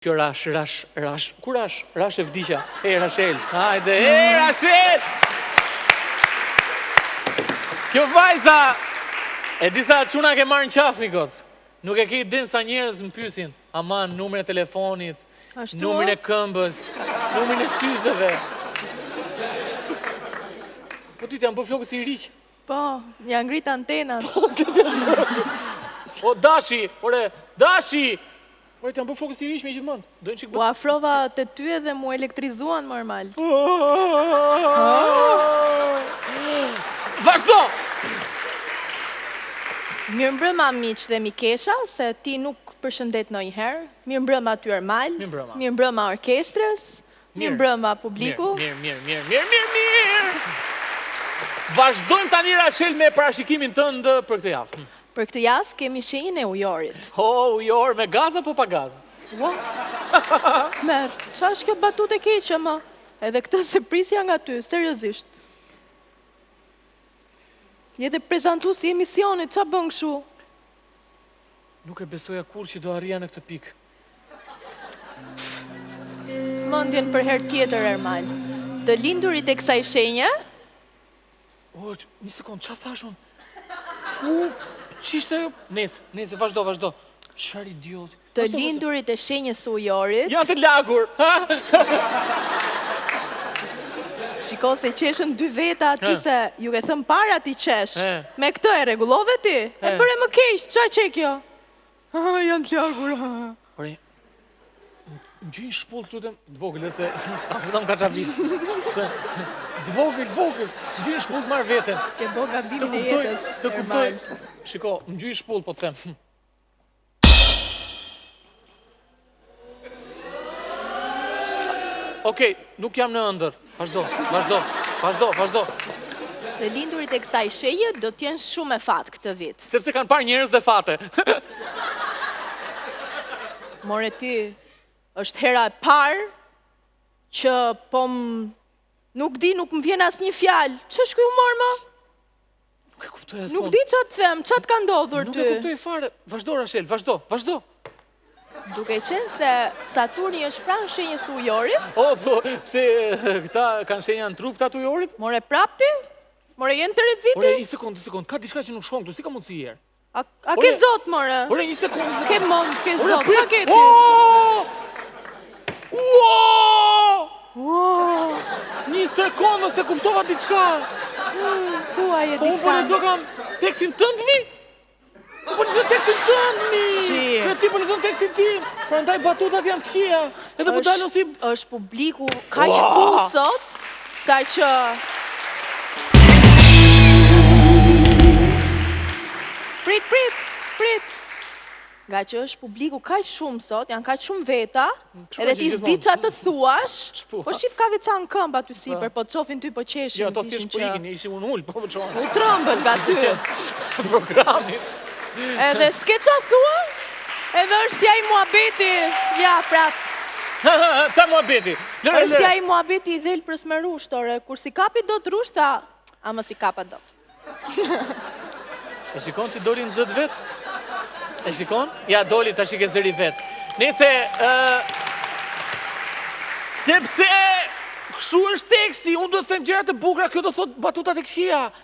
Kjo rash, rash, rash, ku rash, rash e vdiqa, e Rashel, hajde, e Rashel! Kjo vajza, e di sa çuna ke marrë në qafë, mi gocë. Nuk e ke idenë sa njerëz më pyesin, aman, numrin e telefonit, Ashtu, numrin e këmbës, numrin e syzeve. Po ty të janë bërë flokët si iriq. Po, janë ngrit antenat. Po, po Dashi, ore, Dashi! Ore, të janë bërë flokët si iriq me gjithmonë. Do një çik U afrova te ty edhe m'u elektrizuan normal. Vazhdo! Mirëmbrëma miq dhe mikesha, se ti nuk përshëndet ndonjëherë. Mirëmbrëma ty Ermal. Mirëmbrëma. Mirëmbrëma orkestrës. Mirëmbrëma publiku. Mirë, mirë, mirë, mirë, mirë, mirë. Vazhdojmë tani Rashel me parashikimin tënd për këtë javë. Për këtë javë kemi shenjën e ujorit. O, ujor, me gaz apo pa gaz? Ua. Merr, ça është kjo batutë e keqe më? Edhe këtë s'e prisja nga ty, seriozisht. Je dhe prezantuesi i emisionit, ça bën kështu? Nuk e besoja kurrë që do arrija në këtë pikë. Mendjen për herë tjetër, Ermal. Të lindurit e kësaj shenje? O, një sekond, ça thashë unë? U, ç'ishte ajo? Nejse, nejse, vazhdo, vazhdo. Çfarë idioti? Të lindurit e shenjës së ujorit. Janë të lagur, ha? Shiko se qeshën dy veta aty se ju ke thënë para ti qesh. Me këtë e rregullove ti? E bëre më keq, ça qe kjo? Ha, janë të lagur, ha. Ore, më gjuj një shpullë të lutem, të vogël, se ta futam kaçavit. Të vogël, të vogël, më gjuj një shpullë të marr veten. Ke bo gabimin e jetës, Të kuptoj, shiko, më gjuj një shpullë, po të them. Okej, nuk jam në ëndërr. Vazhdo, vazhdo, vazhdo, vazhdo. Të lindurit e kësaj shenje do të jenë shumë me fat këtë vit. Sepse kanë parë njerëz dhe fate. More ti, është hera e parë që po m... Nuk di, nuk më vjen asnjë fjalë. Ç'është ky humor më? Nuk e kuptoj as Nuk di ça të them, ça të ka ndodhur ty? Nuk e kuptoj fare. Vazhdo Rashel, vazhdo, vazhdo. Duke qenë se Saturni është pranë shenjës së ujorit. O, po, pse këta kanë shenja në trup këta të ujorit? More prap ti? More je në terezi ti? Ore, një sekondë, një sekondë, ka diçka që nuk shkon këtu, si ka mundësi herë? A, a ke zot, more? Ore, një sekundë, një sekundë. Ke mend, ke zot, ça ke ti? Ua! Ua! Një sekundë, se kuptova diçka. Hmm, thuaje po, diçka. Po, unë po lexokam tekstin tënd, mi? Po, po lexon tekstin tënd, mi? Dhe ti po lexon tekstin tim. Prandaj batutat janë të këqija. Edhe po dalin si... Është publiku kaq full sot, sa që... Prit, prit, prit. Nga që është publiku kaq shumë sot, janë kaq shumë veta, edhe ti s'di ça të thuash, po shif ka dhe ca në këmbë aty sipër, po të shofin ty po qeshin. Jo, ato thjesht po ikin, ishin unë ul, po po çohen. U trembën nga ty. Programi. Edhe s'ke ça thua, edhe është si ai muhabeti, ja, prap. Ça muhabeti? Është si ai muhabeti i dhelprës me rrush, ore, kur s'i kapi dot rrush, tha, ama s'i kapa dot. E shikon që doli në zë të vet? E shikon? Ja, doli tashi ke zëri vet. Nejse, sepse, kështu është teksti, unë do të them gjëra të bukura, kjo do thotë batutat e këqija.